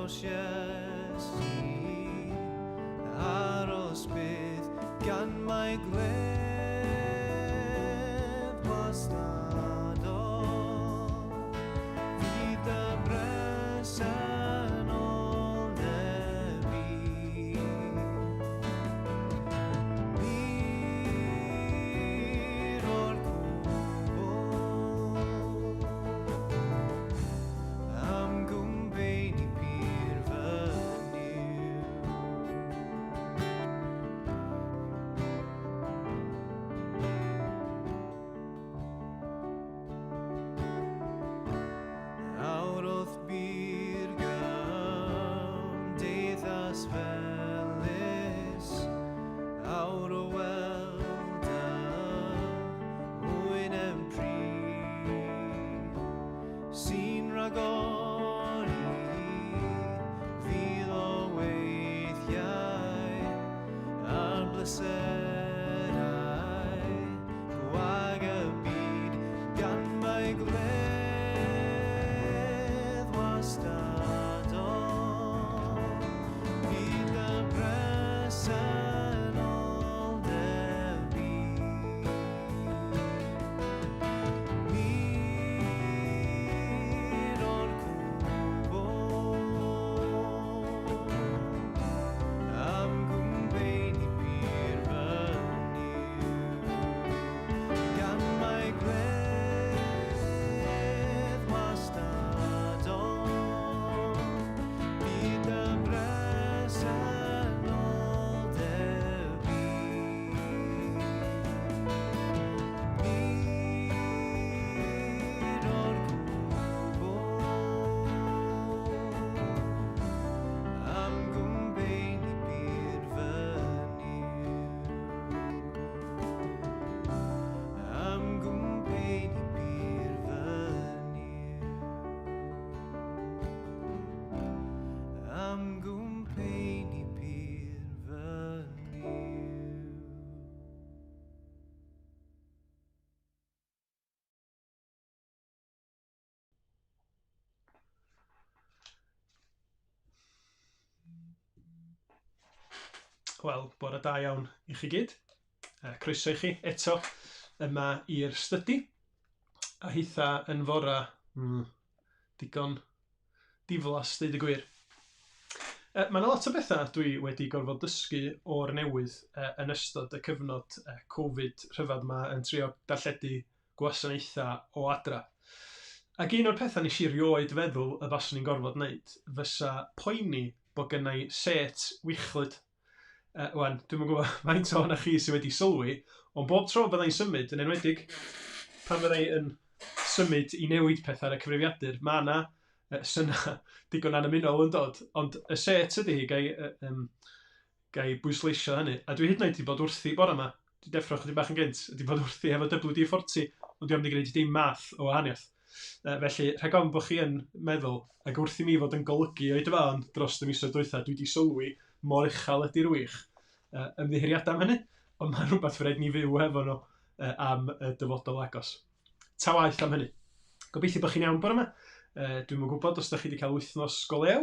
Aros Iesu, aros byth, gan mai gwledd wastadol fydd dy bresenoldeb i. Mur o'r cwbl. Am gwmbeini pur fy Nuw. Awr o'th bur gymdeithas felys, awr o weld dy wyneb prin. Sy'n rhagori fil o weithiau ar bleserau gwag y byd gan mai gwledd wastadol fydd dy bresenoldeb i. Mir o'r cwbl am gwmbeini pur fy Nuw, gan mai gwledd wastadol bydd dy bresenoldeb i. Mir o'r cwbl am gwmbeini pur fy Nuw. Am gwmbeini pur fy Nuw. Am gwmpeini pur fy Nuw. Wel, bore da iawn i chi gyd. Croeso i chi eto yma i'r stydi. A hitha yn fora mm, digon diflas, deud y gwir. Mae yna lot o bethau dwi wedi gorfod dysgu o'r newydd yn ystod y cyfnod Covid rhyfedd yma yn trio darlledu gwasanaethau o adra. Ac un o'r pethau nes i rioed feddwl y baswn i'n gorfod wneud fysa poeni bod gynna i set wichlyd. Wan, dwi'm yn gwybod faint ohonoch chi sydd wedi sylwi, ond bob tro bydda i'n symud, yn enwedig pan fydda i yn symud i newid pethau ar y cyfrifiadur, mae 'na synau digon annymunol yn dod, ond y set ydy hi, ga i, um, ga i bwysleisio hynny. A dwi hyd yn oed wedi bod wrthi bore yma, dwi deffro chydig bach yn gynt, wedi bod wrthi efo WD-40, ond dwi am wedi gwneud dim math o wahaniaeth. Felly, rhag ofn bod chi yn meddwl, ac wrth i mi fod yn golygu oedfaon dros y misoedd dwytha, dwi wedi sylwi mor uchel ydy'r wych. Ymddiheuriadau am hynny, ond mae'n rhywbeth fe raid ni fyw hefo nhw am y dyfodol agos. Ta waeth am hynny. Gobeithio bod chi'n iawn bore yma. Dwi'm yn gwybod os ydych chi wedi cael wythnos go lew,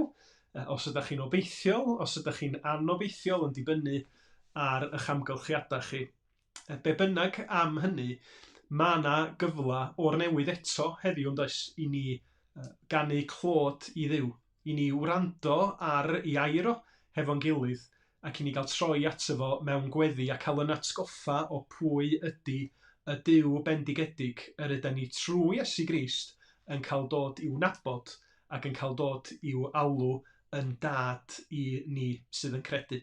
os ydych chi'n obeithiol, os ydych chi'n anobeithiol yn dibynnu ar eich amgylchiadau chi. Be bynnag am hynny, mae 'na gyfle o'r newydd eto heddiw yn does, i ni ganu clod i Dduw, i ni wrando ar ei air o hefo'n gilydd ac i ni gael troi ato fo mewn gweddi a cael yn atgoffa o pwy ydy y Duw bendigedig yr yden ni trwy Iesu Grist yn cael dod i'w nabod ac yn cael dod i'w alw yn Dad i ni sydd yn credu.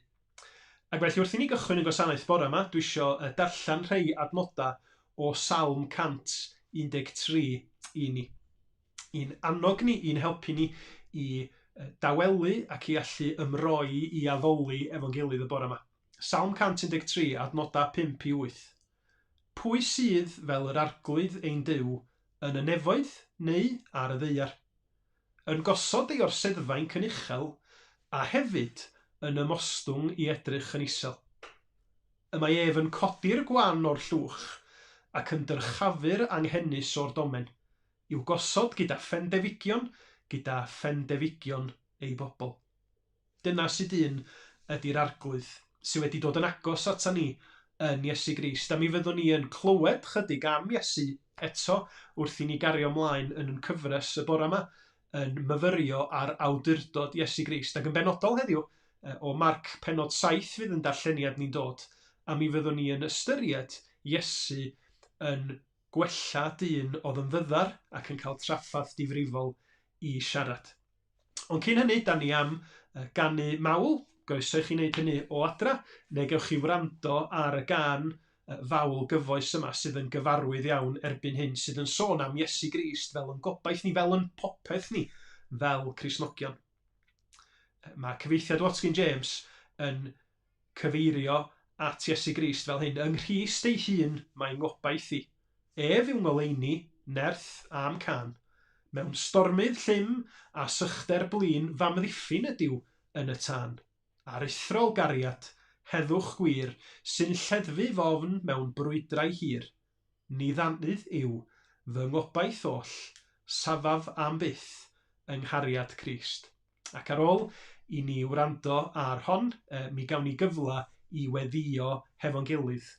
Ac felly wrth i ni gychwyn y gwasanaeth bore yma, dwi isio darllen rhei adnodau o Salm 113 i ni. I'n annog ni, i'n helpu ni i dawelu ac i allu ymroi i addoli efo'n gilydd y bore yma. Salm 113, adnodau 5 i 8. Pwy sydd fel yr Arglwydd ein Duw yn y nefoedd neu ar y ddaear? Yn gosod ei orseddfainc yn uchel, a hefyd yn ymostwng i edrych yn isel. Y mae ef yn codi'r gwan o'r llwch, ac yn dyrchafu'r anghenus o'r domen, i'w gosod gyda phendefigion, gyda phendefigion ei bobl. Dyna sut un ydy'r Arglwydd sydd wedi dod yn agos ata ni yn Iesu Grist. A mi fyddwn ni yn clywed chydig am Iesu eto wrth i ni gario ymlaen yn yn cyfres y bore yma, yn myfyrio ar awdurdod Iesu Grist. Ac yn benodol heddiw, o Marc pennod 7 fydd yn darlleniad ni'n dod, a mi fyddwn ni yn ystyried Iesu yn gwella dyn oedd yn fyddar ac yn cael trafferth difrifol i siarad. Ond cyn hynny, da ni am ganu mawl. Groeso i chi wneud hynny o adra, neu gewch chi wrando ar y gân fawl gyfoes yma sydd yn gyfarwydd iawn erbyn hyn, sydd yn sôn am Iesu Grist fel yn gobaith ni, fel yn popeth ni, fel Cristnogion. Mae cyfieithiad Watkin James yn cyfeirio at Iesu Grist fel hyn, Yng Nghrist ei hun mae ngobaith i. Ef yw ngoleuni, nerth a'm cân. Mewn stormydd llym a sychder blin f'amddiffyn ydyw yn y tân. Aruthrol gariad, heddwch gwir, sy'n lleddfu f'ofn mewn brwydrau hir. Ni ddanydd yw fy ngobaith oll, safaf am byth yng nghariad Crist. Ac ar ôl i ni wrando ar hon, mi gawn ni gyfle i weddïo hefo'n gilydd.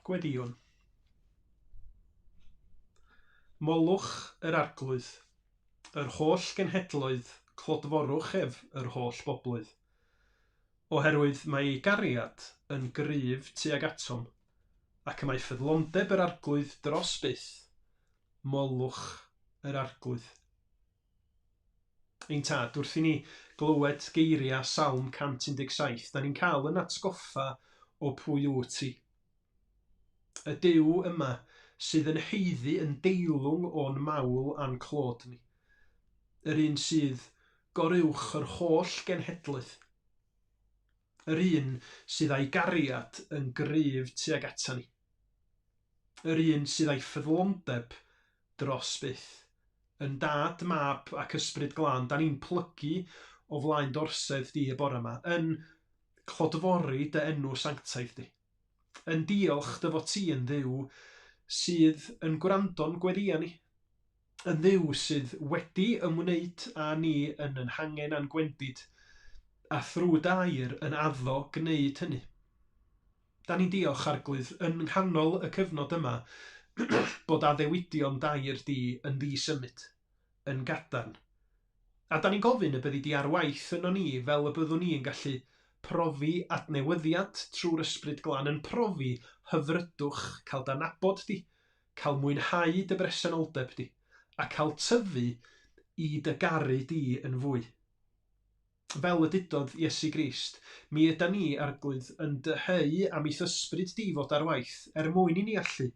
Gweddïwn. Molwch yr Arglwydd, yr holl genhedloedd, clodforwch ef, yr holl bobloedd. Oherwydd mae ei gariad yn gryf tuag atom, ac y mae ffyddlondeb yr Arglwydd dros byth. Molwch yr Arglwydd. Ein tad, wrth i ni glywed geiriau Salm 117, da ni'n cael yn atgoffa o pwy wyt ti. Y Duw yma sydd yn haeddu yn deilwng o'n mawl a'n clod ni. Yr un sydd goruwch yr holl genhedloedd. Yr un sydd â'i gariad yn gryf tuag ata ni. Yr un sydd â'i ffyddlondeb dros byth. Yn Dad, Mab ac Ysbryd Glân, da ni'n plygu o flaen d'orsedd di y bore yma, yn clodfori dy enw sanctaidd di. Yn diolch dy fod ti yn Dduw sydd yn gwrando'n gweddïau ni. Yn Dduw sydd wedi ymwneud â ni yn yn hangen a'n gwendid, a thrwy d'air yn addo gwneud hynny. Da ni'n diolch, Arglwydd, yn nghanol y cyfnod yma, bod addewidion d'air di yn ddisymud, yn gadarn. A da ni'n gofyn y byddi di ar waith yno ni fel y byddwn ni yn gallu profi adnewyddiad trwy'r Ysbryd Glân, yn profi hyfrydwch cael dy nabod di, cael mwynhau dy bresenoldeb di, a cael tyfu i dy garu di yn fwy. Fel y dudodd Iesu Grist, mi yda ni, Arglwydd, yn dyheu am i'th ysbryd di fod ar waith, er mwyn i ni allu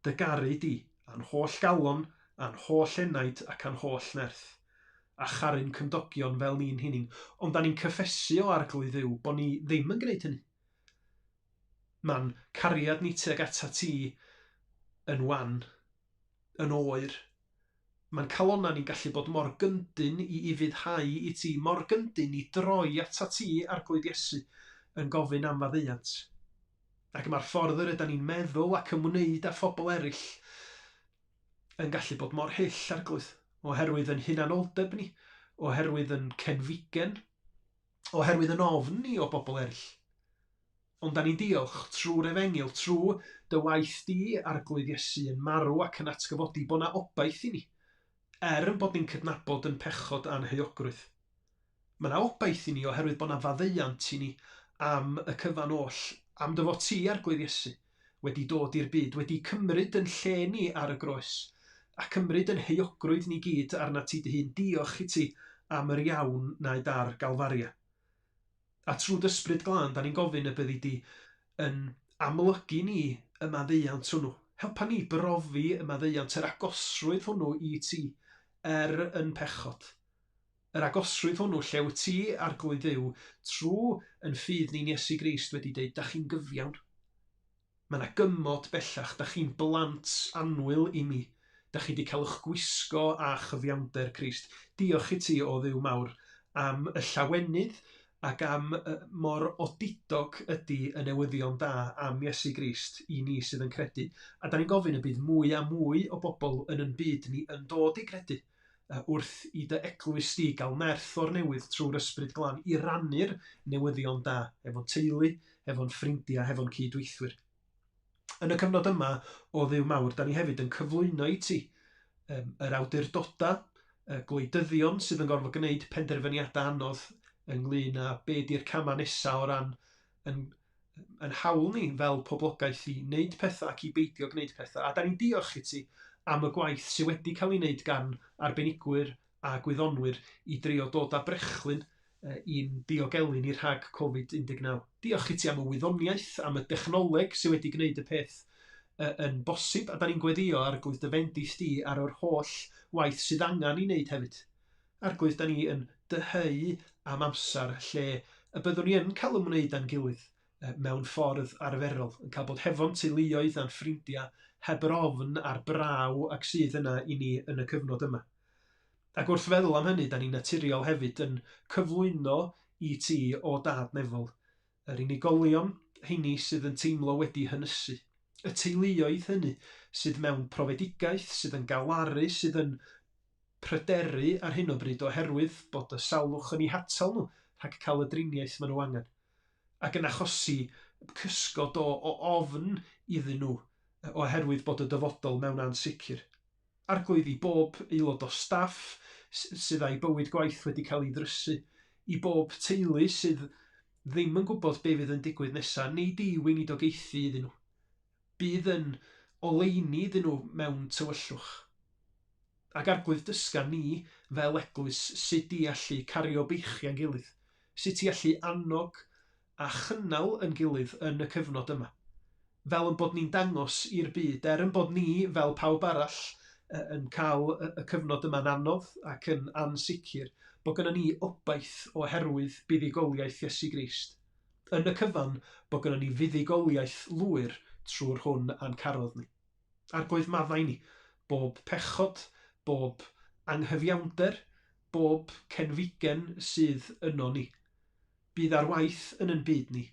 dy garu di, a'n holl galon, a'n holl enaid ac a'n holl nerth, a charu'n cymdogion fel ni'n hunain. Ond da ni'n cyffesu o Arglwydd Dduw bod ni ddim yn gwneud hynny. Ma'n cariad ni tuag atat ti yn wan, yn oer. Ma'n calonnau ni'n gallu bod mor gyndyn i ufuddhau i ti, mor gyndyn i droi atat ti, Arglwydd Iesu, yn gofyn am faddeuant. Ac mae'r ffordd yr ydan ni'n meddwl ac ymwneud â phobl eraill yn gallu bod mor hyll, Arglwydd, oherwydd yn hunanoldeb ni, oherwydd yn cenfigen, oherwydd yn ofn ni o bobl eraill. Ond da ni'n diolch trwy'r efengyl, trwy dy waith di, Arglwydd Iesu, yn marw ac yn atgyfodi, bod 'na obaith i ni, er yn bod ni'n cydnabod yn pechod a'n heuogrwydd. Mae 'na obaith i ni oherwydd bod 'na faddeuant i ni am y cyfan oll, am dy fod ti, Arglwydd Iesu, wedi dod i'r byd, wedi cymryd yn lle ni ar y groes, a cymryd yn heuogrwydd ni gyd arnat ti dy hun. Diolch i ti am yr iawn wnaed ar Galfaria. A trwy d'Ysbryd Glân, da ni'n gofyn y byddi di yn amlygu ni y maddeuant hwnnw. Helpa ni brofi y maddeuant, yr agosrwydd hwnnw i ti, er yn pechod. Yr agosrwydd hwnnw lle wyt ti, Arglwydd Dduw, trwy yn ffydd ni'n Iesu Grist wedi deud, da chi'n gyfiawn. Mae yna gymod bellach, da chi'n blant annwyl i mi. Da chi wedi cael eich gwisgo â chyfiawnder Crist. Diolch i ti, o Dduw mawr, am y llawenydd ac am mor odidog ydy y newyddion da am Iesu Grist i ni sydd yn credu. A da ni'n gofyn y bydd mwy a mwy o bobl yn yn byd ni yn dod i gredu. Wrth i dy eglwys di gael nerth o'r newydd trwy'r Ysbryd Glân i rannu'r newyddion da efo'n teulu, efo'n ffrindiau, hefo'n cydweithwyr. Yn y cyfnod yma o Dduw mawr, da ni hefyd yn cyflwyno i ti yr awdurdodau, y gwleidyddion sydd yn gorfod gwneud penderfyniadau anodd ynglyn â be di'r camau nesaf o ran yn, yn hawl ni fel poblogaeth i wneud pethau ac i beidio gwneud pethau. A da ni'n diolch i ti am y gwaith sydd wedi cael ei wneud gan arbenigwyr a gwyddonwyr i drio dod â brechlyn i'n diogelu ni rhag Covid-19. Diolch i ti am y wyddoniaeth, am y dechnoleg sydd wedi gwneud y peth yn bosib, a da ni'n gweddio, Arglwydd, dy fendith di ar yr holl waith sydd angen ei wneud hefyd. Arglwydd, da ni yn dyheu am amser lle y byddwn ni yn cael ymwneud â'n gilydd mewn ffordd arferol, yn cael bod hefo'n teuluoedd a'n ffrindiau heb yr ofn a'r braw ac sydd yna i ni yn y cyfnod yma. Ac wrth feddwl am hynny, da ni'n naturiol hefyd yn cyflwyno i ti, o Dad Nefol, yr unigolion rheini sydd yn teimlo wedi hynysu, y teuluoedd hynny sydd mewn profedigaeth, sydd yn galaru, sydd yn pryderu ar hyn o bryd oherwydd bod y salwch yn eu hatal nhw rhag cael y driniaeth maen nhw angen, ac yn achosi cysgod o o ofn iddyn nhw oherwydd bod y dyfodol mewn ansicr. Arglwydd i bob aelod o staff sydd â'i bywyd gwaith wedi cael ei ddrysu, i bob teulu sydd ddim yn gwybod be fydd yn digwydd nesaf, nei di weinidogaethu iddyn nhw. Bydd yn oleuni iddyn nhw mewn tywyllwch. Ac Arglwydd dysga ni fel eglwys sut i allu cario beichiau'n gilydd, sut i allu annog a chynnal yn gilydd yn y cyfnod yma. Fel yn bod ni'n dangos i'r byd, er yn bod ni, fel pawb arall, yn cael y cyfnod yma'n anodd ac yn ansicr, bod gynnon ni obaith oherwydd buddugoliaeth Iesu Grist. Yn y cyfan, bod gynnon ni fuddugoliaeth lwyr trwy'r hwn a'n carodd ni. Arglwydd maddau ni, bob pechod, bob anghyfiawnder, bob cenfigen sydd yno ni. Bydd ar waith yn yn byd ni.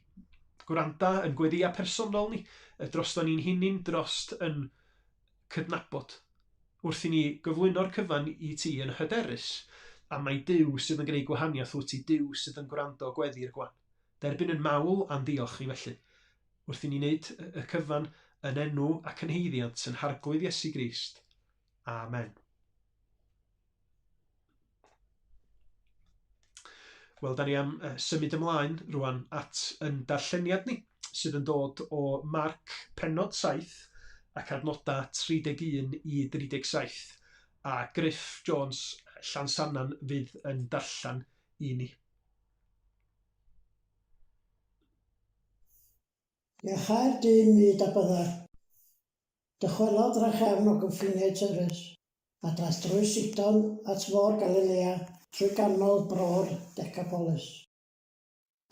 Gwranda yn gweddïau personol ni, droston ni'n hunin, drost yn cydnabod. Wrth i ni gyflwyno'r cyfan i ti yn hyderus, a mai Duw sydd yn gwneud gwahaniaeth wyt ti, Duw sydd yn gwrando gweddi'r gwan. Derbyn yn mawl a'n diolch ni felly. Wrth i ni wneud y cyfan yn enw ac yn haeddiant yn Harglwydd Iesu Grist. Amen. Wel, da ni am symud ymlaen rwan at yn darlleniad ni, sydd yn dod o Marc pennod 7 ac adnodau 31 i 37, a Griff Jones Llansannan fydd yn darllen i ni. Iachau'r dyn mud a byddar. Dychwelodd drachefn o gyffiniau Tyrus, a daeth drwy Sidon at Fôr Galilea trwy ganol bro'r Decapolis.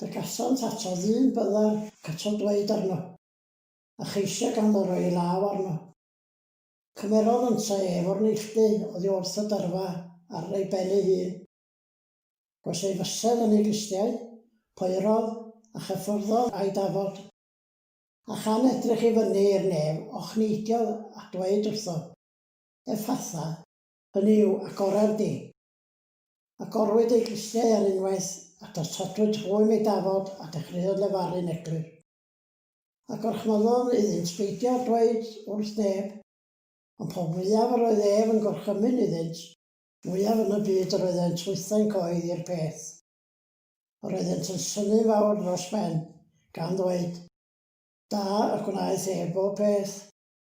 Dygasant ato ddyn byddar ac ato dweud arno, a cheisio ganddo roi ei law arno. Cymerodd yntau ef o'r neilltu oddi wrth y dyrfa ar ei ben ei hun. Gwas ei fysedd yn ei glustiau, poerodd, a chyffyrddodd â'i dafod. A chan edrych i fyny i'r nef, ochneidiodd a dweud wrtho, Effatha, hynny yw, agorer di. Agorwyd ei glustiau ar unwaith, a datodwyd rhwym ei dafod, a dechreuodd lefaru'n eglur. A gorchmyddodd iddynt beidio â dweud wrth neb, ond po fwyaf yr oedd ef yn gorchymyn iddynt, Mwyaf yn y byd yr oeddent hwythau'n cyhoeddi'r peth. Yr oeddent yn synnu'n fawr dros ben, gan ddweud, Da y gwnaeth ef bob peth,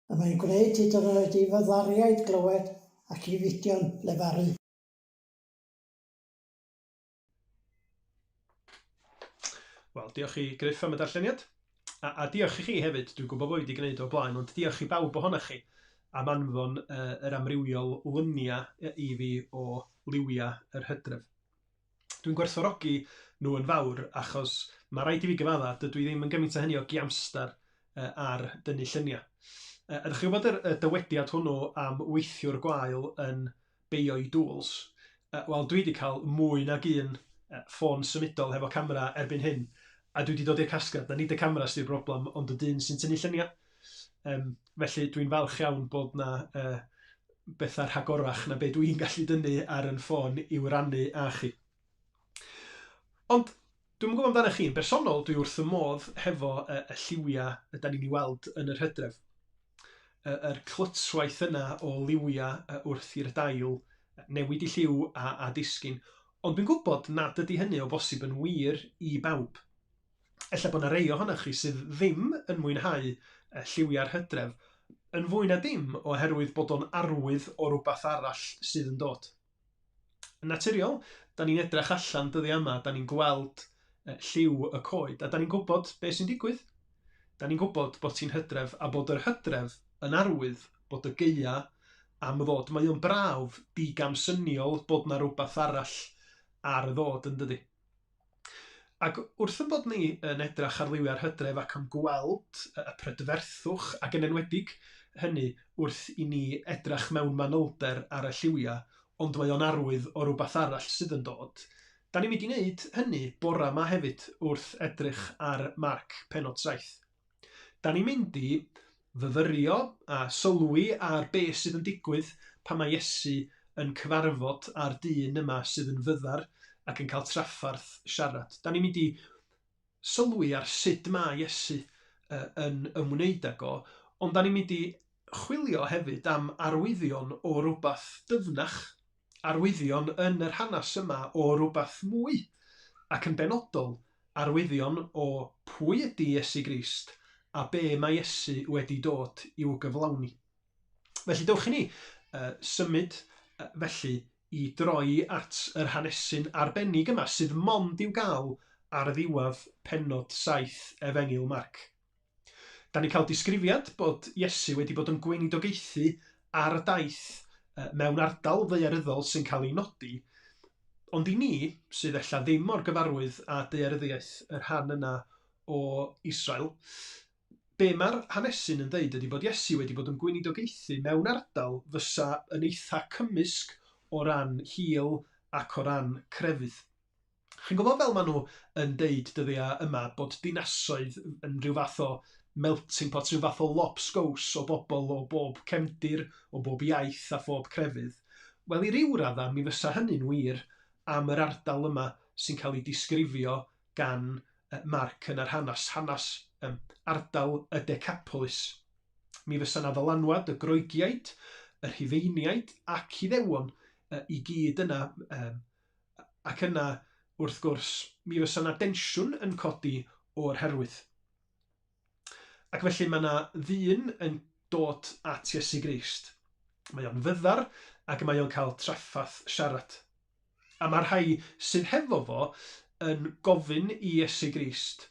y mae'n gwneud hyd yn oed i fyddariaid glywed ac i fidion lefaru. Wel, diolch i Griff am y darlleniad. A diolch i chi hefyd, dwi'n gwybod bod fi wedi gwneud o'r blaen, ond diolch i bawb ohonoch chi am anfon yr amrywiol luniau i fi o liwiau yr hydref. Dwi'n gwerthfawrogi nhw yn fawr achos mae rhaid i fi gyfadda, dydw i ddim yn gymaint o hynny o giamstar ar dynnu lluniau. Ydych chi'n gwybod y dywediad hwnnw am weithiwr gwael yn beio'i dŵls? Wel, dwi 'di cael mwy nag un ffôn symudol hefo camera erbyn hyn, a dwi 'di dod i'r casgliad na nid y camera sydd yw'r broblem, ond y dyn sy'n tynnu lluniau. Felly dwi'n falch iawn bod 'na bethau rhagorach na be dwi'n gallu dynnu ar yn ffôn i'w rannu â chi. Ond dwi'm yn gwybod amdanoch chi, yn bersonol dwi wrth fy modd hefo y lliwiau ydan ni'n ei weld yn yr hydref. Yr clytwaith yna o liwiau wrth i'r dail newid i lliw a disgyn. Ond dwi'n gwybod nad ydy hynny o bosib yn wir i bawb. Ella bod 'na rei ohonoch chi sydd ddim yn mwynhau lliwiau'r hydref, yn fwy na dim oherwydd bod o'n arwydd o rywbeth arall sydd yn dod. Yn naturiol, da ni'n edrych allan dyddiau yma, da ni'n gweld lliw y coed, a da ni'n gwybod beth sy'n digwydd. Da ni'n gwybod bod hi'n hydref a bod yr hydref yn arwydd bod y gaea am ddod. Mae o'n brawf digamsyniol bod 'na rywbeth arall ar ddod, yn dydi? Ac wrth ein bod ni yn edrach ar liwiau'r hydref ac yn gweld y prydferthwch, ac yn enwedig hynny wrth i ni edrach mewn manylder ar y lliwiau, ond mae o'n arwydd o rywbeth arall sydd yn dod, da ni'n mynd i wneud hynny bore 'ma hefyd wrth edrych ar Marc pennod 7. Da ni'n mynd i fyfyrio a sylwi ar be sydd yn digwydd pan mae Iesu yn cyfarfod â'r dyn yma sydd yn fyddar ac yn cael trafferth siarad. Da ni'n mynd i sylwi ar sut mae Iesu yn ymwneud ag o, ond da ni'n mynd i chwilio hefyd am arwyddion o rywbeth dyfnach, arwyddion yn yr hanes yma o rywbeth mwy, ac yn benodol, arwyddion o pwy ydy Iesu Grist a be mae Iesu wedi dod i'w gyflawni. Felly dewch i ni symud felly i droi at yr hanesyn arbennig yma sydd mond i'w gael ar ddiwedd pennod 7 Efengyl Marc. Da ni'n cael disgrifiad bod Iesu wedi bod yn gweinidogaethu ar y daith mewn ardal ddaearyddol sy'n cael ei nodi, ond i ni, sydd ella ddim mor gyfarwydd â daearyddiaeth y rhan yna o Israel, be mae'r hanesyn yn dweud ydy bod Iesu wedi bod yn gweinidogaethu mewn ardal fysa yn eitha cymysg o ran hil ac o ran crefydd. Chi'n gwybod fel maen nhw yn deud dyddiau yma bod dinasoedd yn rhyw fath o melting pot, rhyw fath o lobsgows o bobl o bob cefndir, o bob iaith a phob crefydd. Wel, i ryw raddau, mi fysa hynny'n wir am yr ardal yma sy'n cael ei disgrifio gan Marc yn yr hanes, hanes ardal y Decapolis. Mi fysa 'na ddylanwad y Groegiaid, y Rhufeiniaid ac Iddewon i gyd yna. Ac yna, wrth gwrs, mi fysa 'na densiwn yn codi o'r herwydd. Ac felly mae 'na ddyn yn dod at Iesu Grist. Mae o'n fyddar ac mae o'n cael trafferth siarad. A mae'r rhai sydd hefo fo yn gofyn i Iesu Grist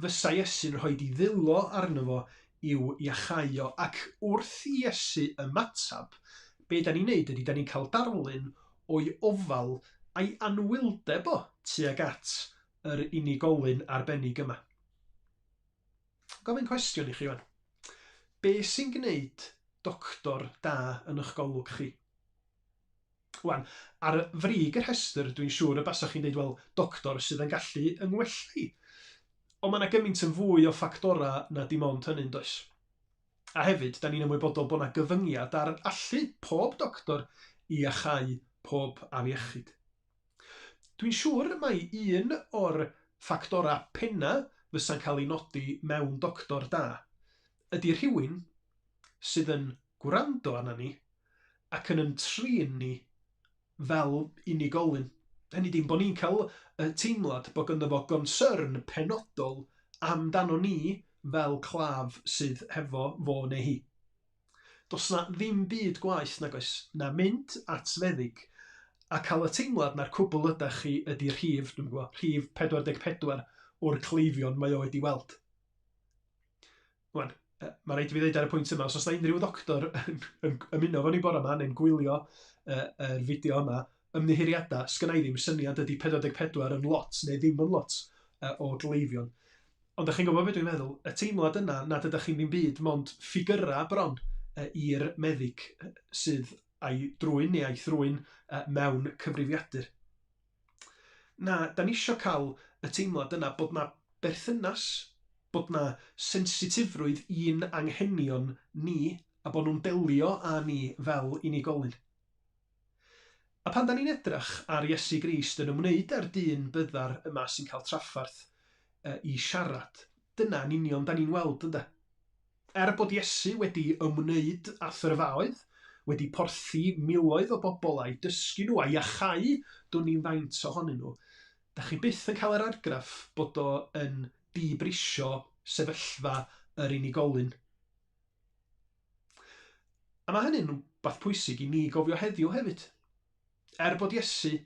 fysa Iesu'n rhoi ei ddwylo arno fo i'w iachau o. Ac wrth i Iesu ymateb, be da ni'n neud ydy da ni'n cael darlun o'i ofal a'i anwyldeb o tuag at yr unigolyn arbennig yma. Gofyn cwestiwn i chi wan. Be sy'n gwneud doctor da yn eich golwg chi? Wan, ar frig y rhestr, dwi'n siŵr y basach chi'n deud, wel, doctor sydd yn gallu yng ngwella i. Ond mae yna gymaint yn fwy o ffactorau na dim ond hynny, yn does? A hefyd, da ni'n ymwybodol bod yna gyfyngiad ar allu pob doctor i iachau pob afiechyd. Dwi'n siŵr mai un o'r ffactorau penna fysa'n cael ei nodi mewn doctor da ydy rhywun sydd yn gwrando arna ni ac yn yn trin ni fel unigolyn. Hynny ydi, bod ni'n cael y teimlad bod ganddo fo gonsyrn penodol amdano ni fel claf sydd hefo fo neu hi. Does 'na ddim byd gwaeth, nag oes, na mynd at feddyg a cael y teimlad na'r cwbl ydach chi ydi rhif, dwi'm yn gwybod, rhif 44 o'r cleifion mae o wedi weld. Wan, mae rhaid i fi ddeud ar y pwynt yma, os oes 'na unrhyw ddoctor yn, yn ymuno efo ni bore yma neu'n gwylio yr fideo yma, ymddiheuriadau, sgynna i ddim syniad ydy 44 yn lot neu ddim yn lot o gleifion. Ond dach chi'n gwybod beth dwi'n meddwl, y teimlad yna nad ydych chi'n ddim byd mond ffigyrau bron i'r meddyg sydd a'i drwyn neu a'i thrwyn mewn cyfrifiadur. Na, da ni isio cael y teimlad yna bod 'na berthynas, bod 'na sensitifrwydd i'n anghenion ni a bod nhw'n delio â ni fel unigolyn. A pan da ni'n edrach ar Iesu Grist yn ymwneud â'r dyn byddar yma sy'n cael trafferth i siarad, dyna yn union da ni'n weld ynde? Er bod Iesu wedi ymwneud â thyrfaoedd, wedi porthi miloedd o bobl a'u dysgu nhw a iachau dwn i'm faint ohonyn nhw, dach chi byth yn cael yr argraff bod o yn dibrisio sefyllfa yr unigolyn. A mae hynny'n rhywbeth pwysig i ni gofio heddiw hefyd. Er bod Iesu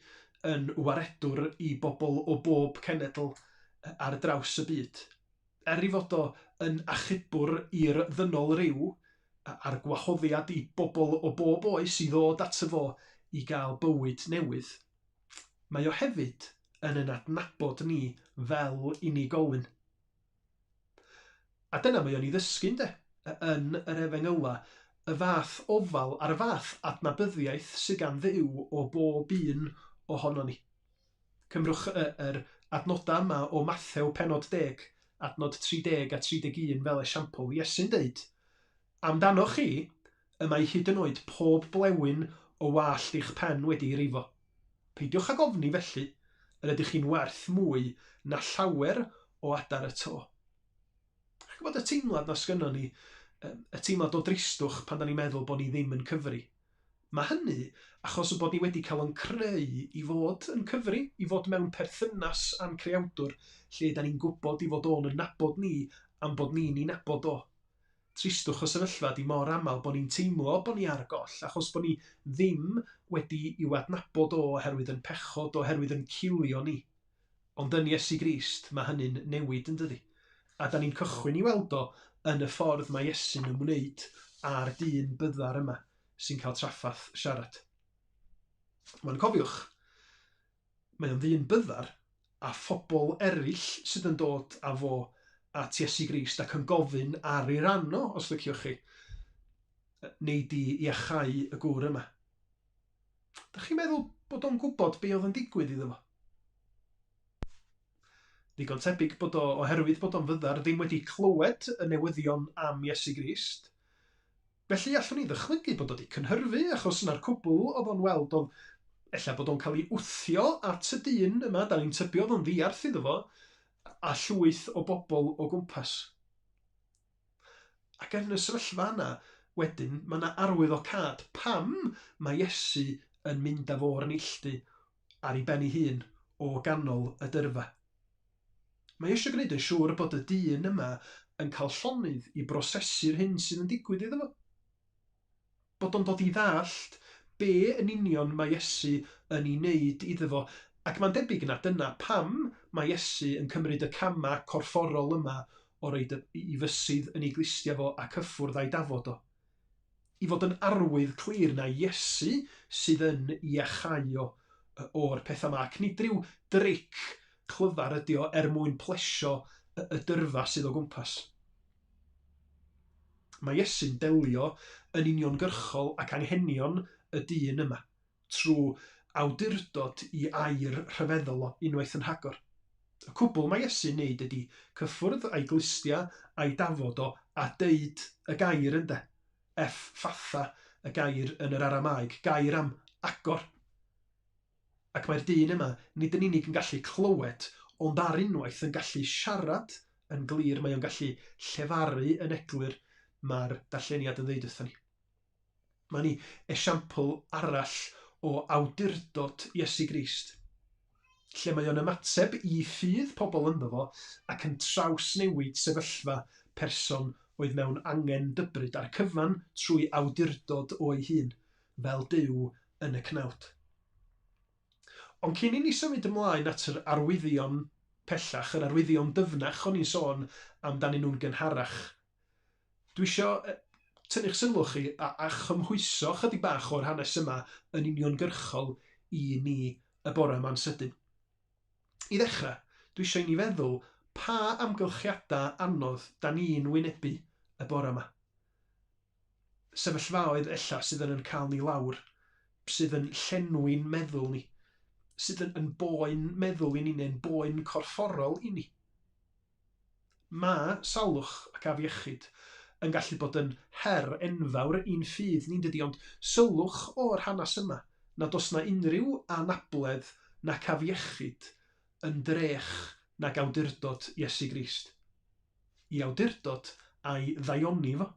yn waredwr i bobl o bob cenedl ar draws y byd, er ei fod o yn achubwr i'r ddynol ryw, a'r gwahoddiad i bobl o bob oes i ddod ato fo i gael bywyd newydd, mae o hefyd yn ein adnabod ni fel unigolyn. A dyna mae o'n ei ddysgu, ynde, yn yr Efengylau, y fath ofal a'r fath adnabyddiaeth sydd gan Dduw o bob un ohonon ni. Cymrwch yr adnodau yma o Mathew pennod 10, adnod 30 a 31 fel esiampl. Iesu'n deud, Amdanoch chi, y mae hyd yn oed pob blewyn o wallt eich pen wedi ei rifo. Peidiwch ag ofni felly, yr ydych chi'n werth mwy na llawer o adar y to. Chi'n gwybod y teimlad na sgynnon ni, y teimlad o dristwch pan da ni'n meddwl bod ni ddim yn cyfri. Mae hynny achos y bod ni wedi cael yn creu i fod yn cyfri, i fod mewn perthynas â'n creawdwr, lle da ni'n gwybod i fod o'n yn nabod ni am bod ni'n ei nabod o. Tristwch y sefyllfa di mor aml bod ni'n teimlo bod ni ar y goll, achos bod ni ddim wedi i'w adnabod o oherwydd yn pechod, oherwydd yn cilio ni. Ond yn Iesu Grist, mae hynny'n newid yn dydi? A da ni'n cychwyn i weld o yn y ffordd mae Iesu'n ymwneud â'r dyn byddar yma sy'n cael trafferth siarad. Mae'n cofiwch, mae o'n ddyn byddar a phobl eraill sydd yn dod â fo at Iesu Grist ac yn gofyn ar ei ran o, os liciwch chi, neu di iachau y gŵr yma. Dach chi'n meddwl bod o'n gwybod be oedd yn digwydd iddo fo? Ddigon tebyg bod o, oherwydd bod o'n fyddar, ddim wedi clywed y newyddion am Iesu Grist. Felly allwn ni ddychmygu bod o wedi cynhyrfu, achos 'na'r cwbl oedd o'n weld oedd ella bod o'n cael ei wthio at y dyn yma, da ni'n tybio oedd o'n ddiarth iddo fo, a llwyth o bobl o gwmpas. Ac yn y sefyllfa yna, wedyn, mae yna arwyddocâd pam mae Iesu yn mynd â fo o'r neilltu ar ei ben ei hun o ganol y dyrfa. Mae eisiau gwneud yn siŵr bod y dyn yma yn cael llonydd i brosesu'r hyn sydd yn digwydd iddo fo. Bod o'n dod i ddallt be yn union mae Iesu yn ei wneud iddo fo, ac mae'n debyg na dyna pam mae Iesu yn cymryd y camau corfforol yma o roid i fysydd yn ei glustiau fo a cyffwrdd â'i dafod o. I fod yn arwydd clir na Iesu sydd yn iachau o o'r pethau yma, ac nid rhyw dric clyfar ydi o er mwyn plesio y dyrfa sydd o gwmpas. Mae Iesu'n delio yn uniongyrchol ac anghenion y dyn yma, trwy awdurdod i air rhyfeddol o, unwaith yn rhagor. Y cwbl mae Iesu'n neud ydi cyffwrdd a'i glustia a'i dafod o a deud y gair ynde? Ef-fatha, y gair yn yr Aramaeg, gair am agor. Ac mae'r dyn yma nid yn unig yn gallu clywed, ond ar unwaith yn gallu siarad yn glir, mae o'n gallu llefaru yn eglur, mae'r darlleniad yn ddeud wrthon ni. Mae ni esiampl arall o awdurdod Iesu Grist, lle mae o'n ymateb i ffydd pobl ynddo fo ac yn trawsnewid sefyllfa person oedd mewn angen dybryd a'r cyfan trwy awdurdod o'i hun, fel Duw yn y cnawd. Ond cyn i ni symud ymlaen at yr arwyddion pellach, yr arwyddion dyfnach o'n i'n sôn amdanyn nhw'n gynharach, dwi isio tynnu'ch sylw chi a, a chymhwyso chydig bach o'r hanes yma yn uniongyrchol i ni y bore yma'n sydyn. I ddechrau, dwi eisiau i ni feddwl pa amgylchiadau anodd da ni'n wynebu y bore yma. Sefyllfaoedd ella sydd yn yn cael ni lawr, sydd yn llenwi'n meddwl ni, sydd yn, yn boen meddwl i ni neu'n boen corfforol i ni. Mae salwch ac afiechyd yn gallu bod yn her enfawr i'n ffydd ni'n dydi, ond sylwch o'r hanes yma nad oes na unrhyw anabledd nac afiechyd yn drech nag awdurdod Iesu Grist. I awdurdod a'i ddaioni fo.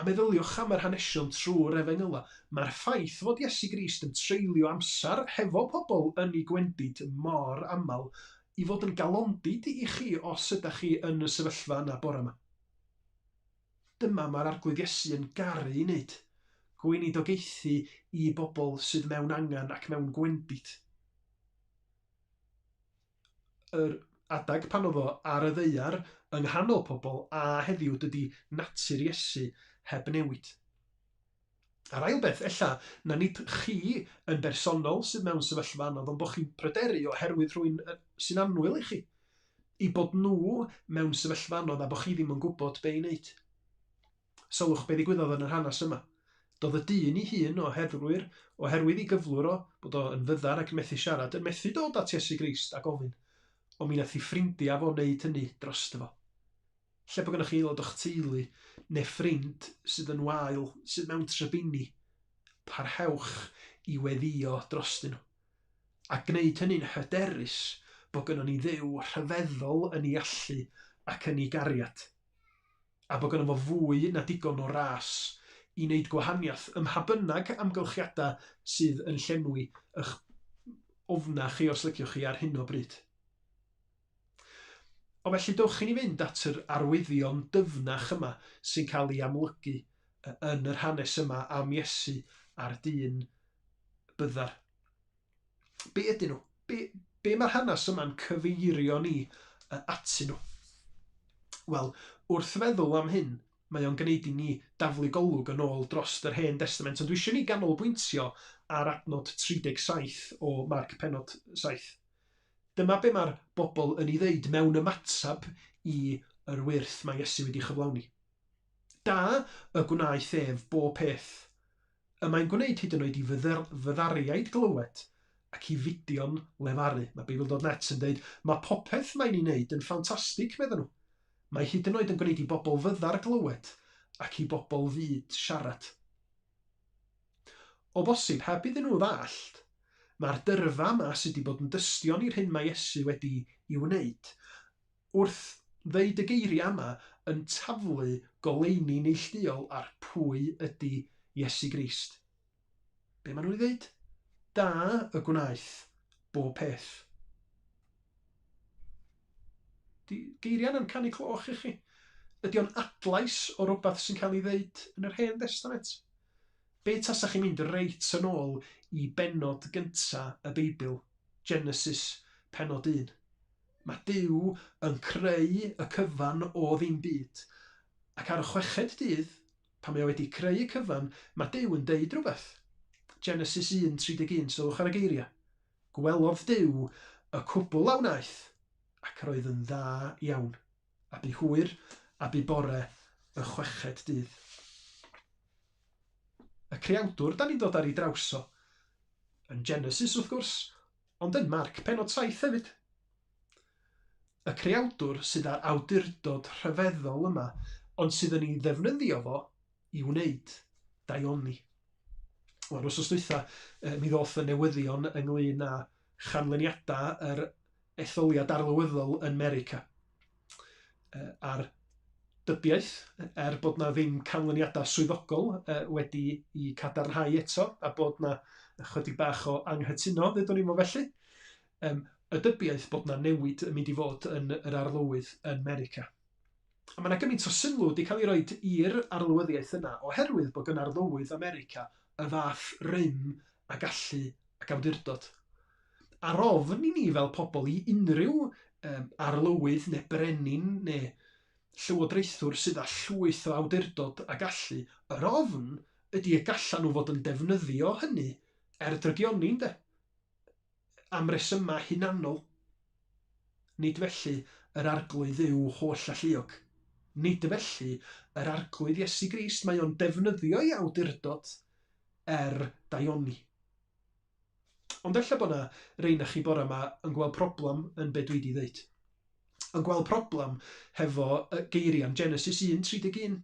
A meddyliwch am yr hanesion trwy'r Efengylau, mae'r ffaith fod Iesu Grist yn treulio amser hefo pobl yn eu gwendid mor aml i fod yn galondid i chi os ydach chi yn y sefyllfa yna bore yma. Dyma mae'r Arglwydd Iesu yn garu ei wneud, gweinidogaethu i bobl sydd mewn angen ac mewn gwendid. Yr adeg pan oedd o ar y ddaear yng nghanol pobl a heddiw dydy natur Iesu heb newid. A'r ail beth, ella na nid chi yn bersonol sydd mewn sefyllfa anodd, ond bod chi'n pryderu oherwydd rhywun sy'n annwyl i chi, i bod nhw mewn sefyllfa anodd a bod chi ddim yn gwybod be i wneud. Sylwch be ddigwyddodd yn yr hanes yma. Doedd y dyn ei hun oherwydd, oherwydd ei gyflwr o, bod o yn fyddar ac yn methu siarad, yn methu dod at Iesu Grist a gofyn. Ond mi nath ei ffrindiau fo wneud hynny drosto fo. Lle bod gennych chi aelod o'ch teulu neu ffrind sydd yn wael, sydd mewn trybini, parhewch i weddïo drostyn nhw. A gwneud hynny'n hyderus bod gynnon ni Dduw rhyfeddol yn ei allu ac yn ei gariad. A bod gynno fo fwy na digon o ras i wneud gwahaniaeth ym mha bynnag amgylchiadau sydd yn llenwi eich ofna chi, os liciwch chi, ar hyn o bryd. O felly dowch i ni fynd at yr arwyddion dyfnach yma sy'n cael ei amlygu yn yr hanes yma am Iesu a'r dyn byddar. Be ydyn nhw? Be, be mae'r hanes yma'n cyfeirio ni atyn nhw? Wel, wrth feddwl am hyn, mae o'n gwneud i ni daflu golwg yn ôl dros yr Hen Destament, ond dwi eisiau ni ganolbwyntio ar adnod 37 o Marc pennod 7. Dyma be mae'r bobl yn ei ddeud mewn ymateb i yr wyrth mae Iesu wedi chyflawni. Da y gwnaeth ef bob peth. Y mae'n gwneud hyd yn oed i fyddariaid glywed ac i fidion lefaru. Mae Beibl.net yn dweud, mae popeth mae'n ei wneud yn ffantastig, medden nhw. Mae hyd yn oed yn gwneud i bobl fyddar glywed ac i bobl fud siarad. O bosib, heb iddyn nhw ddallt, mae'r dyrfa yma sydd wedi bod yn dystion i'r hyn mae Iesu wedi i wneud, wrth ddeud y geiriau yma yn taflu goleuni neillduol ar pwy ydy Iesu Grist. Be maen nhw'n ei ddeud? Da y gwnaeth bob peth. Di geiriau yna'n canu cloch i chi? Ydy o'n adlais o rywbeth sy'n cael ei ddeud yn yr Hen Destament? Be tasa chi'n mynd reit yn ôl i bennod gynta y Beibl, Genesis pennod 1? Mae Duw yn creu y cyfan o ddim byd, ac ar y chweched dydd, pan mae o wedi creu y cyfan, mae Duw yn deud rhywbeth. Genesis 1:31, sylwch ar y geiriau. Gwelodd Duw y cwbl a wnaeth, ac yr oedd yn dda iawn. A bu hwyr, a bu bore y chweched dydd. Y creawdwr da ni'n dod ar ei draws o. Yn Genesis, wrth gwrs, ond yn Marc pennod 7 hefyd. Y creawdwr sydd â'r awdurdod rhyfeddol yma, ond sydd yn ei ddefnyddio fo i wneud daioni. Wel, wrth dwytha, mi ddoth y newyddion ynglyn â chanlyniadau yr etholiad arlywyddol yn America. A'r dybiaeth, er bod na ddim canlyniadau swyddogol wedi i cadarnhau eto, a bod na ychydig bach o anghytuno, ddedwn ni fo felly, y dybiaeth bod na newid yn mynd i fod yn yr arlywydd yn America. A mae 'na gymaint o sylw wedi cael ei roid i'r arlywyddiaeth yna oherwydd bod gan arlywydd America y fath rym a gallu ac awdurdod. A'r ofn i ni fel pobl i unrhyw um, arlywydd neu brenin neu llywodraethwr sydd â llwyth o awdurdod a gallu, yr ofn ydy y gallan nhw fod yn defnyddio hynny er drygioni, ynde? Am resymau hunanol. Nid felly yr Arglwydd Dduw holl-alluog. Nid felly yr Arglwydd Iesu Grist, mae o'n defnyddio ei awdurdod er daioni. Ond ella bod 'na rei na chi bore 'ma yn gweld problem yn be dwi 'di ddeud. Yn gweld problem hefo y geiriau yn Genesis 1:31.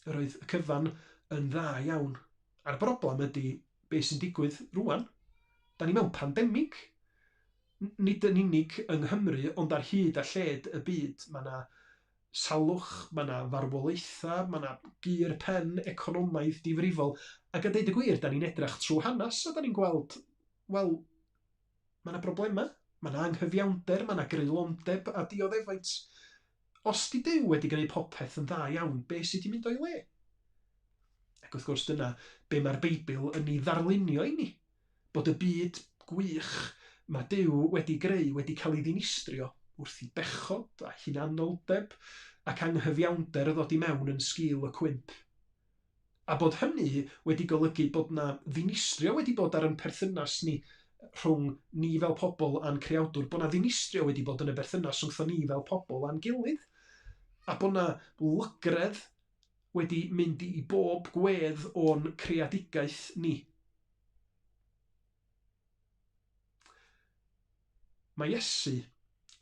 Yr oedd y cyfan yn dda iawn. A'r broblem ydy be sy'n digwydd rŵan. Da ni mewn pandemig. Nid yn unig yng Nghymru, ond ar hyd a lled y byd. Mae yna salwch, mae yna farwolaethau, mae yna gur pen economaidd difrifol. Ac a deud y gwir, da ni'n edrach trwy hanes a da ni'n gweld, wel, mae yna broblemau, mae yna anghyfiawnder, mae yna greulondeb a dioddefaint. Os 'di Duw wedi gwneud popeth yn dda iawn, be sy 'di mynd o'i le? Ac wrth gwrs dyna be mae'r Beibl yn ei ddarlunio i ni, bod y byd gwych mae Duw wedi greu wedi cael ei ddinistrio wrth i bechod a hunanoldeb ac anghyfiawnder ddod i mewn yn sgil y cwymp. A bod hynny wedi golygu bod 'na ddinistrio wedi bod ar yn perthynas ni rhwng ni fel pobl a'n Creawdwr, bod 'na ddinistrio wedi bod yn y berthynas rhwngthon ni fel pobl a'n gilydd, a bod 'na lygredd wedi mynd i bob gwedd o'n creadigaeth ni. Mae Iesu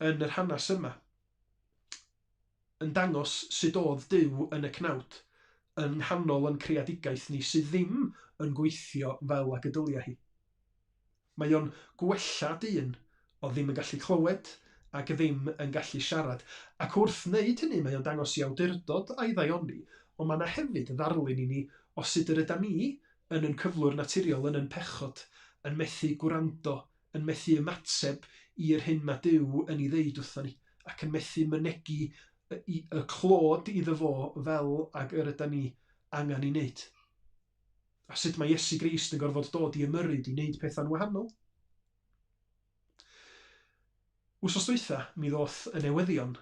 yn yr hanes yma yn dangos sut o'dd Duw yn y cnawd, yn nghanol yn creadigaeth ni sydd ddim yn gweithio fel ag y dylia hi. Mae o'n gwella dyn o'dd ddim yn gallu clywed ac ddim yn gallu siarad. Ac wrth wneud hynny mae o'n dangos i awdurdod a'i ddaioni, ond mae yna hefyd ddarlun i ni o sut yr ydan ni yn yn cyflwr naturiol yn yn pechod, yn methu gwrando, yn methu ymateb i'r hyn mae Duw yn ei ddeud wrthon ni, ac yn methu mynegi y, y clod iddo fo fel ag yr ydan ni angen ei wneud. A sut mae Iesu Grist yn gorfod dod i ymyrryd i wneud pethau'n wahanol. Wsos dwytha, mi ddoth y newyddion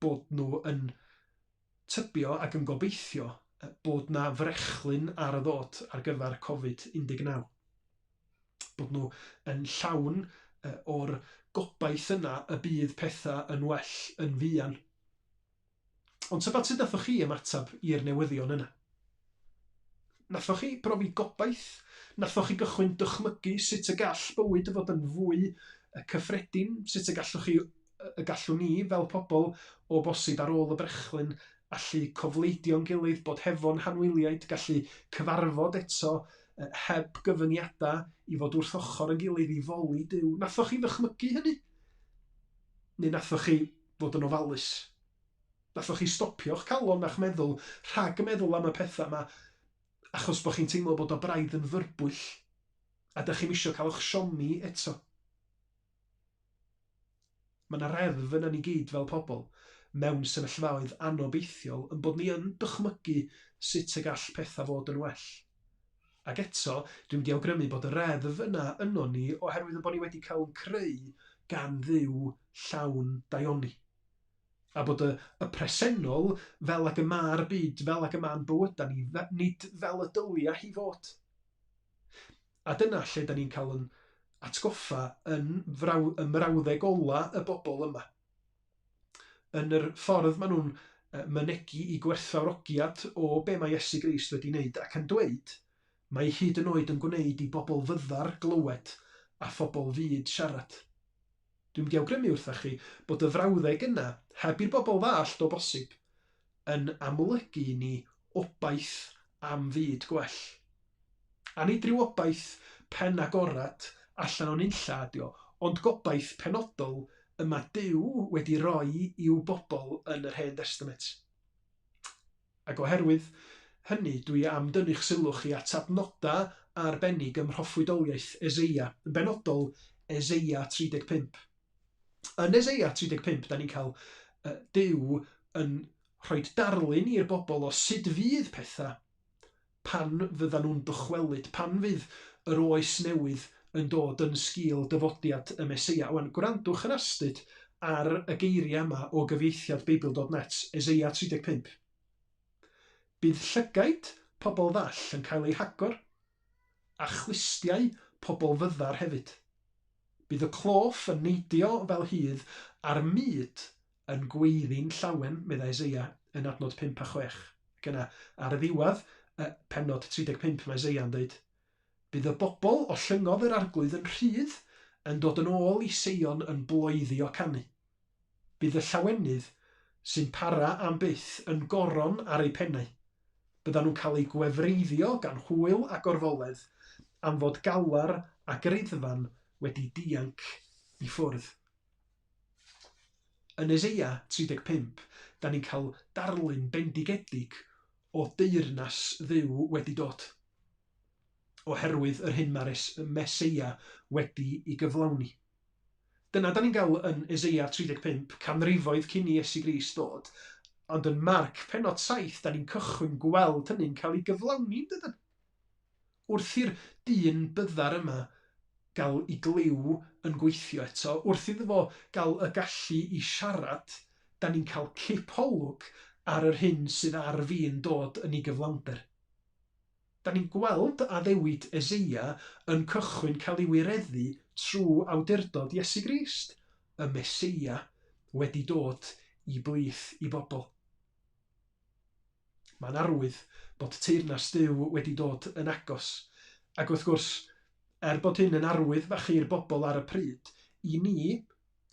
bod nhw yn tybio ac yn gobeithio bod 'na frechlyn ar y ddod ar gyfer Covid 19. Bod nhw yn llawn o'r gobaith yna y bydd pethau yn well yn fuan. Ond tybed sut nathoch chi ymateb i'r newyddion yna? Nathoch chi brofi gobaith? Nathoch chi gychwyn dychmygu sut y gall bywyd fod yn fwy cyffredin? Sut y gallwch chi, y gallwn ni fel pobl o bosib ar ôl y brechlyn allu cofleidio'n gilydd, bod hefo'n hanwyliaid, gallu cyfarfod eto heb gyfyngiadau, i fod wrth ochr yn gilydd i foli Duw? Nathoch chi ddychmygu hynny? Neu nathoch chi fod yn ofalus? Nathoch chi stopio'ch calon a'ch meddwl rhag meddwl am y pethau 'ma achos bod chi'n teimlo bod o braidd yn fyrbwyll a dach chi'm isio cael eich siomi eto? Mae 'na reddf yna ni gyd fel pobl mewn sefyllfaoedd anobeithiol yn bod ni yn dychmygu sut y gall pethau fod yn well. Ac eto, dwi'n mynd i awgrymu bod y reddf yna ynon ni oherwydd ein bod ni wedi cael ein creu gan Dduw llawn daioni. A bod y, y presennol fel ag y mae'r byd, fel ag y mae'n bywydau ni, nid fel y dylia hi fod. A dyna lle da ni'n cael yn atgoffa yn fraw, ym mrawddeg ola y bobl yma. Yn yr ffordd maen nhw'n mynegi i gwerthfawrogiad o be mae Iesu Grist wedi wneud ac yn dweud, mae hyd yn oed yn gwneud i bobl fyddar glywed a phobl fud siarad. Dwi'n mynd i awgrymu wrthach chi bod y frawddeg yna, heb i'r bobl ddallt o bosib, yn amlygu i ni obaith am fyd gwell. A nid rhyw obaith pen agored allan o nunlla ydi o, ond gobaith penodol y mae Duw wedi roi i'w bobl yn yr Hen Destament. Ac oherwydd hynny, dwi am dynnu'ch sylw chi at adnodau arbennig ym mhroffwydoliaeth Eseia, yn benodol Eseia 35. Yn Eseia 35, da ni'n cael Duw yn rhoi darlun i'r bobl o sut fydd pethau pan fyddan nhw'n dychwelyd, pan fydd yr oes newydd yn dod yn sgil dyfodiad y Meseia. Wan, gwrandwch yn astud ar y geiriau yma o gyfieithiad Beibl.net, Eseia 35. Bydd llygaid pobl ddall yn cael eu hagor, a chlustiau pobl fyddar hefyd. Bydd y cloff yn neidio fel hydd, a'r mud yn gweiddi'n llawen, meddai Eseia yn adnod 5 a 6. Ac yna, ar y ddiwedd y pennod 35, mae Eseia'n dweud, Bydd y bobl ollyngodd yr Arglwydd yn rhydd yn dod yn ôl i Seion yn bloeddio canu. Bydd y llawenydd sy'n para am byth yn goron ar eu pennau. Byddan nhw'n cael eu gwefreiddio gan hwyl a gorfoledd am fod galar a griddfan wedi dianc i ffwrdd. Yn Eseia 35, da ni'n cael darlun bendigedig o deyrnas Dduw wedi dod, oherwydd yr hyn mae'r Meseia wedi i gyflawni. Dyna da ni'n gael yn Eseia 35, canrifoedd cyn i Iesu Grist ddod, ond yn Marc pennod 7, da ni'n cychwyn gweld hynny'n cael ei gyflawni, yn dydyn? Wrth i'r dyn byddar yma gael ei glyw yn gweithio eto, wrth iddo fo gael y gallu i siarad, 'da ni'n cael cipolwg ar yr hyn sydd ar fin dod yn ei gyflawnder. 'Da ni'n gweld addewid Eseia yn cychwyn cael ei wireddu trwy awdurdod Iesu Grist, y Meseia wedi dod i blith i bobl. Mae'n arwydd bod teyrnas Duw wedi dod yn agos. Ac wrth gwrs, er bod hyn yn arwydd fach i'r bobl ar y pryd, i ni,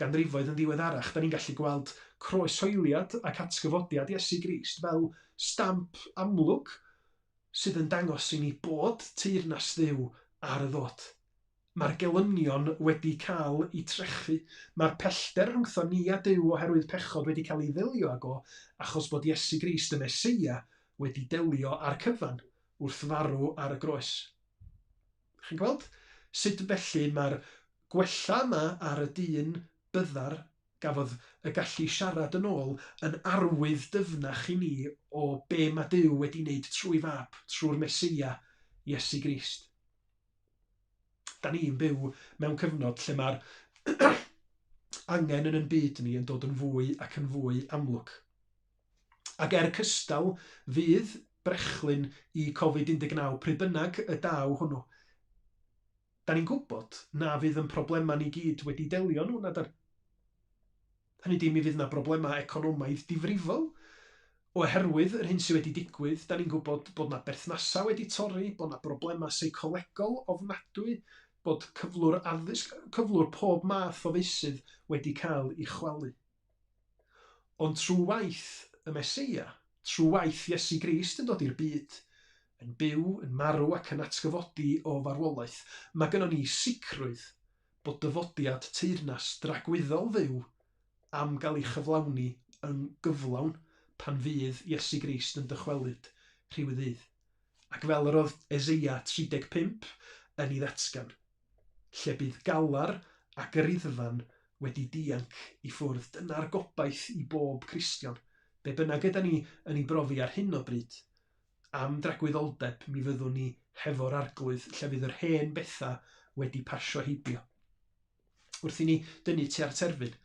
ganrifoedd yn ddiweddarach, da ni'n gallu gweld croeshoeliad ac atgyfodiad Iesu Grist fel stamp amlwg sydd yn dangos i ni bod teyrnas Dduw ar y ddod. Mae'r gelynion wedi cael eu trechu. Mae'r pellter rhyngtho ni a Duw oherwydd pechod wedi cael ei ddelio ag o achos bod Iesu Grist y Meseia wedi delio â'r cyfan wrth farw ar y groes. Chi'n gweld sut felly mae'r gwella yma ar y dyn byddar gafodd y gallu siarad yn ôl yn arwydd dyfnach i ni o be mae Duw wedi wneud trwy Fab, trwy'r Meseia, Iesu Grist. Da ni'n byw mewn cyfnod lle mae'r angen yn yn byd ni yn dod yn fwy ac yn fwy amlwg. Ac er cystal fydd brechlyn i Covid 19 pryd bynnag y daw hwnnw, da ni'n gwybod na fydd yn problemau ni gyd wedi delio nhw, na dan? Hynny ydi, mi fydd 'na broblemau economaidd difrifol oherwydd yr hyn sydd wedi digwydd. Da ni'n gwybod bod 'na berthnasau wedi torri, bod 'na broblemau seicolegol ofnadwy, bod cyflwr addysg, cyflwr pob math o feysydd wedi cael ei chwalu. Ond trwy waith y Meseia, trwy waith Iesu Grist yn dod i'r byd, yn byw, yn marw ac yn atgyfodi o farwolaeth, mae gynnon ni sicrwydd bod dyfodiad teyrnas dragwyddol Dduw am gael ei chyflawni yn gyflawn pan fydd Iesu Grist yn dychwelyd rhyw ddydd. Ac fel yr oedd Eseia 35 yn ei ddatgan, lle bydd galar a griddfan wedi dianc i ffwrdd. Dyna'r gobaith i bob Cristion. Be bynnag yda ni yn ei brofi ar hyn o bryd, am dragwyddoldeb mi fyddwn ni hefo'r Arglwydd lle fydd yr hen bethau wedi pasio heibio. Wrth i ni dynnu tua'r terfyn,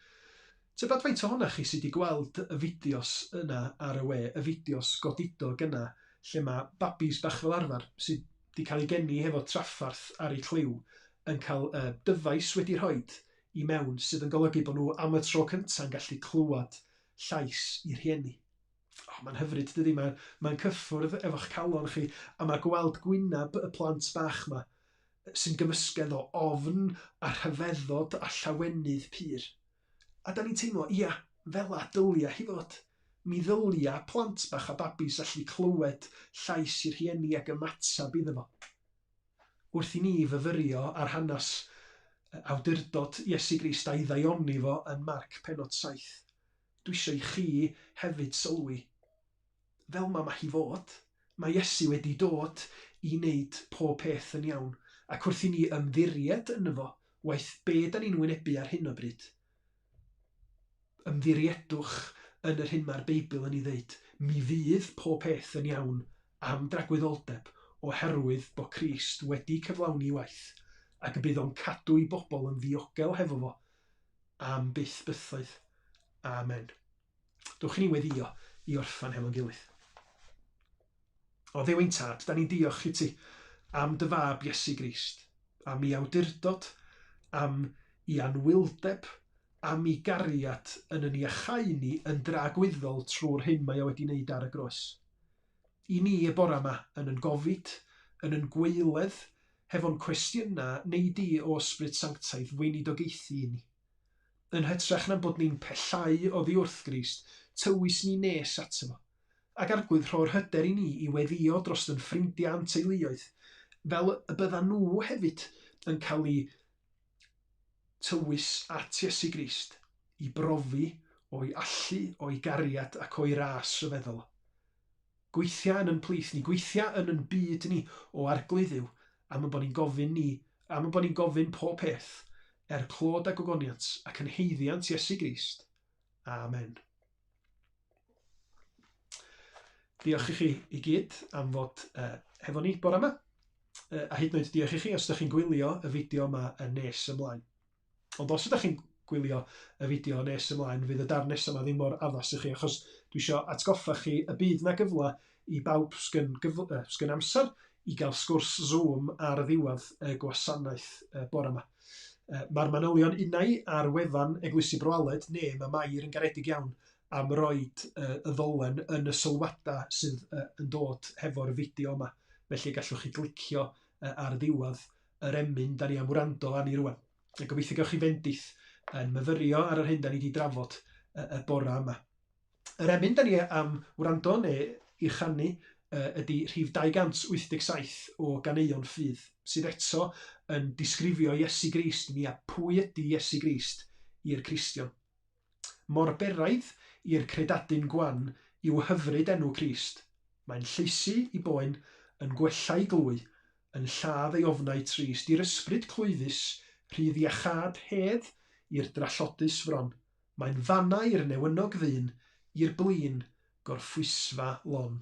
tybed faint ohonoch chi sydd wedi gweld y fideos yna ar y we, y fideos godidog yna lle mae babis bach fel arfer sydd wedi cael eu geni hefo traffarth ar eu clyw yn cael uh, dyfais wedi rhoid i mewn sydd yn golygu bod nhw am y tro cyntaf yn gallu clywed llais i rhieni. O, mae'n hyfryd, dydy? Mae'n mae cyffwrdd efo'ch calon chi, a mae gweld gwyneb y plant bach 'ma sy'n gymysgedd o ofn a rhyfeddod a llawenydd pur. A da ni'n teimlo, ia, fela dylia hi fod. Mi ddylia plant bach a babis allu clywed llais i rhieni ac ymateb iddo fo. Wrth i ni fyfyrio ar hanes awdurdod Iesu Grist a'i ddaioni fo yn Marc pennod 7, Dwi isio i chi hefyd sylwi, fel 'ma ma' hi fod, mae Iesu wedi dod i wneud pob peth yn iawn, ac wrth i ni ymddiried yno fo, waeth be da ni'n wynebu ar hyn o bryd, ymddiriedwch yn yr hyn mae'r Beibl yn ei ddeud, mi fydd pob peth yn iawn am dragwyddoldeb oherwydd bo Crist wedi cyflawni ei waith, ac y bydd o'n cadw ei bobl yn ddiogel hefo fo am byth bythoedd. Amen. Dowch i ni weddio i orffan hefo'n gilydd. O Dduw ein Tad, da ni'n diolch i ti am dy fab Iesu Grist, am ei awdurdod, am ei anwyldeb, am ei gariad yn yn iachau ni yn dragwyddol trwy'r hyn mae o wedi wneud ar y groes. I ni y bora 'ma, yn 'yn gofid, yn 'yn gwaeledd, hefo'n cwestiynau, nei di, O Ysbryd Sanctaidd, weinidogaethu i ni. Yn hytrach na'n bod ni'n pellhau oddi wrth Grist, tywys ni nes ato fo. Ac Arglwydd, rho'r hyder i ni i weddïo drost 'yn ffrindiau a'n teuluoedd, fel y byddan nhw hefyd yn cael eu tywys at Iesu Grist, i brofi o'i allu, o'i gariad ac o'i ras rhyfeddol. Gweithia yn 'yn plith ni, gweithia yn 'yn byd ni, o Arglwydd Dduw, am 'yn bod ni'n gofyn ni, am 'yn bod ni'n gofyn pob peth, er clod a gogoniant ac yn haeddiant Iesu Grist. Amen. Diolch i chi i gyd am fod uh, hefo ni bore yma. Uh, a hyd yn oed diolch i chi os ydych chi'n gwylio y fideo yma yn nes ymlaen. Ond os ydych chi'n gwylio y fideo nes ymlaen, fydd y darn nesaf yma ddim mor addas i chi, achos dwi eisiau atgoffa chi y bydd na gyfle i bawb sgyn, gyfle, uh, sgyn amser i gael sgwrs Zoom ar ddiwedd y gwasanaeth uh, bore yma. Uh, Mae'r manylion unai ar wefan Eglwysi Bro Aled, neu mae Mair yn garedig iawn am roed uh, y ddolen yn y sylwadau sydd uh, yn dod hefo'r fideo yma. Felly gallwch chi glicio uh, ar ddiwedd yr emyn da ni am wrando arni rwan. A gobeithio gewch chi fendith yn myfyrio ar yr hyn da ni wedi drafod y, y bora yma. Yr emyn da ni am wrando neu i chanu ydy rhif 287 o ganeuon ffydd, sydd eto yn disgrifio Iesu Grist i ni a pwy ydy Iesu Grist i'r Cristion. Mor beraidd i'r credadun gwan yw hyfryd enw Crist. Mae'n llaesu i boen, yn gwella i glwy, yn lladd ei ofnau trist, i'r ysbryd clwyfus, rhydd iachâd hedd i'r drallodus fron. Mae'n fanna i'r newynog ddyn, i'r blin, gorffwysfa lon.